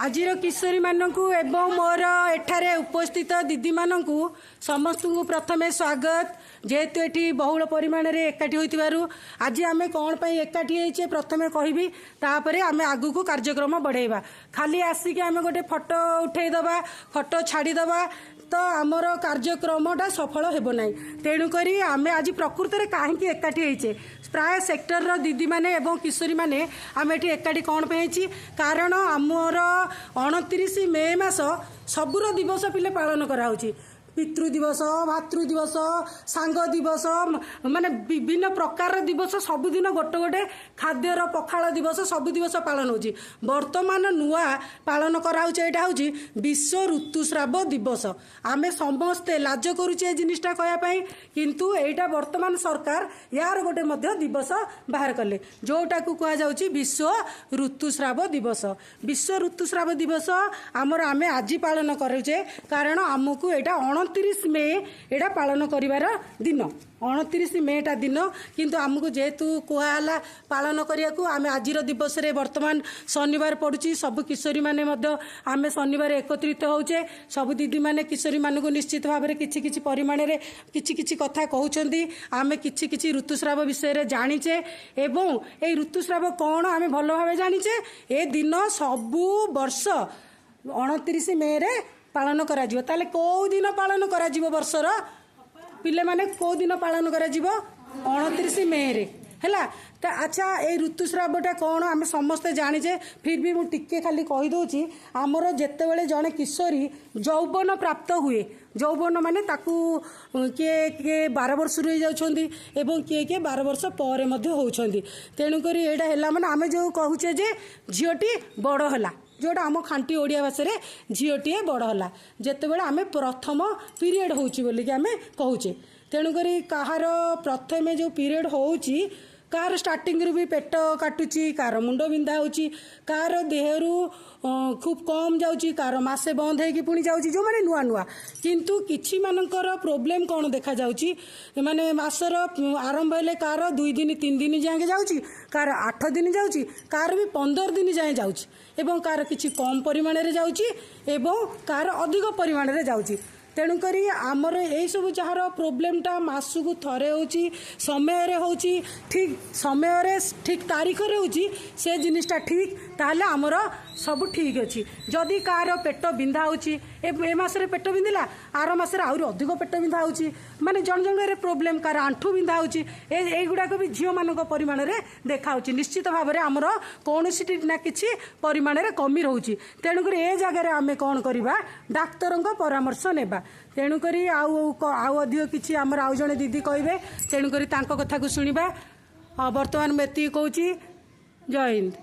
ଆଜିର କିଶୋରୀମାନଙ୍କୁ ଏବଂ ମୋର ଏଠାରେ ଉପସ୍ଥିତ ଦିଦିମାନଙ୍କୁ ସମସ୍ତଙ୍କୁ ପ୍ରଥମେ ସ୍ୱାଗତ। ଯେହେତୁ ଏଠି ବହୁଳ ପରିମାଣରେ ଏକାଠି ହୋଇଥିବାରୁ, ଆଜି ଆମେ କ'ଣ ପାଇଁ ଏକାଠି ହେଇଛେ ପ୍ରଥମେ କହିବି, ତାପରେ ଆମେ ଆଗକୁ କାର୍ଯ୍ୟକ୍ରମ ବଢ଼େଇବା। ଖାଲି ଆସିକି ଆମେ ଗୋଟେ ଫଟୋ ଉଠେଇଦେବା, ଫଟୋ ଛାଡ଼ିଦେବା ତ ଆମର କାର୍ଯ୍ୟକ୍ରମଟା ସଫଳ ହେବ ନାହିଁ। ତେଣୁକରି ଆମେ ଆଜି ପ୍ରକୃତରେ କାହିଁକି ଏକାଠି ହେଇଛେ, ପ୍ରାୟ ସେକ୍ଟରର ଦିଦିମାନେ ଏବଂ କିଶୋରୀମାନେ ଆମେ ଏଠି ଏକାଠି କ'ଣ ପାଇଁ ହେଇଛି? କାରଣ ଆମର 29 ମେ ମାସ ସବୁର ଦିବସ ପିଲେ ପାଳନ କରାହେଉଛି। ପିତୃ ଦିବସ, ଭାତୃ ଦିବସ, ସାଙ୍ଗ ଦିବସ, ମାନେ ବିଭିନ୍ନ ପ୍ରକାରର ଦିବସ, ସବୁଦିନ ଗୋଟେ ଗୋଟେ ଖାଦ୍ୟର ପଖାଳ ଦିବସ, ସବୁ ଦିବସ ପାଳନ ହେଉଛି। ବର୍ତ୍ତମାନ ନୂଆ ପାଳନ କରାହେଉଛି, ଏଇଟା ହେଉଛି ବିଶ୍ୱ ଋତୁସ୍ରାବ ଦିବସ। ଆମେ ସମସ୍ତେ ଲାଜ କରୁଛେ ଏ ଜିନିଷଟା କହିବା ପାଇଁ, କିନ୍ତୁ ଏଇଟା ବର୍ତ୍ତମାନ ସରକାର ୟାର ଗୋଟେ ମଧ୍ୟ ଦିବସ ବାହାର କଲେ, ଯେଉଁଟାକୁ କୁହାଯାଉଛି ବିଶ୍ୱ ଋତୁସ୍ରାବ ଦିବସ। ବିଶ୍ୱ ଋତୁସ୍ରାବ ଦିବସ ଆମର ଆମେ ଆଜି ପାଳନ କରୁଛେ, କାରଣ ଆମକୁ ଏଇଟା 29 ମେ ଏଇଟା ପାଳନ କରିବାର ଦିନ, 29 ମେଟା ଦିନ। କିନ୍ତୁ ଆମକୁ ଯେହେତୁ କୁହାହେଲା ପାଳନ କରିବାକୁ, ଆମେ ଆଜିର ଦିବସରେ, ବର୍ତ୍ତମାନ ଶନିବାର ପଡ଼ୁଛି, ସବୁ କିଶୋରୀମାନେ ମଧ୍ୟ ଆମେ ଶନିବାର ଏକତ୍ରିତ ହେଉଛେ। ସବୁ ଦିଦିମାନେ କିଶୋରୀମାନଙ୍କୁ ନିଶ୍ଚିତ ଭାବରେ କିଛି କିଛି ପରିମାଣରେ କିଛି କିଛି କଥା କହୁଛନ୍ତି। ଆମେ କିଛି କିଛି ଋତୁସ୍ରାବ ବିଷୟରେ ଜାଣିଛେ ଏବଂ ଏଇ ଋତୁସ୍ରାବ କ'ଣ ଆମେ ଭଲ ଭାବେ ଜାଣିଛେ। ଏ ଦିନ ସବୁ ବର୍ଷ 29 ମେରେ ପାଳନ କରାଯିବ। ତାହେଲେ କେଉଁ ଦିନ ପାଳନ କରାଯିବ ବର୍ଷର ପିଲାମାନେ? କେଉଁ ଦିନ ପାଳନ କରାଯିବ? 29 ମେରେ ହେଲା ତ। ଆଚ୍ଛା, ଏଇ ଋତୁସ୍ରାବଟା କ'ଣ ଆମେ ସମସ୍ତେ ଜାଣିଛେ, ଫିର୍ ବି ମୁଁ ଟିକେ ଖାଲି କହିଦେଉଛି। ଆମର ଯେତେବେଳେ ଜଣେ କିଶୋରୀ ଯୌବନ ପ୍ରାପ୍ତ ହୁଏ, ଯୌବନ ମାନେ ତାକୁ କିଏ କିଏ 12 ବର୍ଷରୁ ହେଇଯାଉଛନ୍ତି ଏବଂ କିଏ କିଏ 12 ବର୍ଷ ପରେ ମଧ୍ୟ ହେଉଛନ୍ତି। ତେଣୁକରି ଏଇଟା ହେଲା ମାନେ ଆମେ ଯେଉଁ କହୁଛେ ଯେ ଝିଅଟି ବଡ଼ ହେଲା, ଯେଉଁଟା ଆମ ଖାଣ୍ଟି ଓଡ଼ିଆ ଭାଷାରେ ଝିଅଟିଏ ବଡ଼ ହେଲା ଯେତେବେଳେ ଆମେ ପ୍ରଥମ ପିରିୟଡ଼ ହେଉଛି ବୋଲିକି ଆମେ କହୁଛେ। ତେଣୁକରି କାହାର ପ୍ରଥମେ ଯେଉଁ ପିରିୟଡ଼ ହେଉଛି, କାହାର ଷ୍ଟାର୍ଟିଂରୁ ବି ପେଟ କାଟୁଛି, କାହାର ମୁଣ୍ଡ ବିନ୍ଧା ହେଉଛି, କାହାର ଦେହରୁ ଖୁବ୍ କମ୍ ଯାଉଛି, କାହାର ମାସେ ବନ୍ଦ ହେଇକି ପୁଣି ଯାଉଛି, ଯେଉଁମାନେ ନୂଆ ନୂଆ। କିନ୍ତୁ କିଛି ମାନଙ୍କର ପ୍ରୋବ୍ଲେମ୍ କ'ଣ ଦେଖାଯାଉଛି, ମାନେ ମାସର ଆରମ୍ଭ ହେଲେ କାହାର 2 ଦିନ 3 ଦିନ ଯାଏଁ ଯାଉଛି, କାହାର 8 ଦିନ ଯାଉଛି, କାହାର ବି 15 ଦିନ ଯାଏଁ ଯାଉଛି, ଏବଂ କାହାର କିଛି କମ୍ ପରିମାଣରେ ଯାଉଛି ଏବଂ କାହାର ଅଧିକ ପରିମାଣରେ ଯାଉଛି। ତେଣୁକରି ଆମର ଏଇସବୁ ଯାହାର ପ୍ରୋବ୍ଲେମଟା ମାସକୁ ଥରେ ହେଉଛି, ସମୟରେ ହେଉଛି, ଠିକ୍ ସମୟରେ ଠିକ୍ ତାରିଖରେ ହେଉଛି, ସେ ଜିନିଷଟା ଠିକ୍, ତାହେଲେ ଆମର ସବୁ ଠିକ୍ ଅଛି। ଯଦି କାହାର ପେଟ ବିନ୍ଧା ହେଉଛି, ଏ ମାସରେ ପେଟ ବିନ୍ଧିଲା, ଆର ମାସରେ ଆହୁରି ଅଧିକ ପେଟ ବିନ୍ଧା ହେଉଛି, ମାନେ ଜଣ ଜଣଙ୍କର ପ୍ରୋବ୍ଲେମ୍, କାହାର ଆଣ୍ଠୁ ବିନ୍ଧା ହେଉଛି, ଏଇଗୁଡ଼ାକ ବି ଝିଅମାନଙ୍କ ପରିମାଣରେ ଦେଖାହେଉଛି। ନିଶ୍ଚିତ ଭାବରେ ଆମର କୌଣସିଟି ନା କିଛି ପରିମାଣରେ କମି ରହୁଛି। ତେଣୁକରି ଏ ଜାଗାରେ ଆମେ କ'ଣ କରିବା? ଡାକ୍ତରଙ୍କ ପରାମର୍ଶ ନେବା। ତେଣୁକରି ଆଉ ଅଧିକ କିଛି ଆମର ଆଉ ଜଣେ ଦିଦି କହିବେ, ତେଣୁକରି ତାଙ୍କ କଥାକୁ ଶୁଣିବା। ବର୍ତ୍ତମାନ ମୁଁ ଏତିକି କହୁଛି। ଜୟ ହିନ୍ଦ।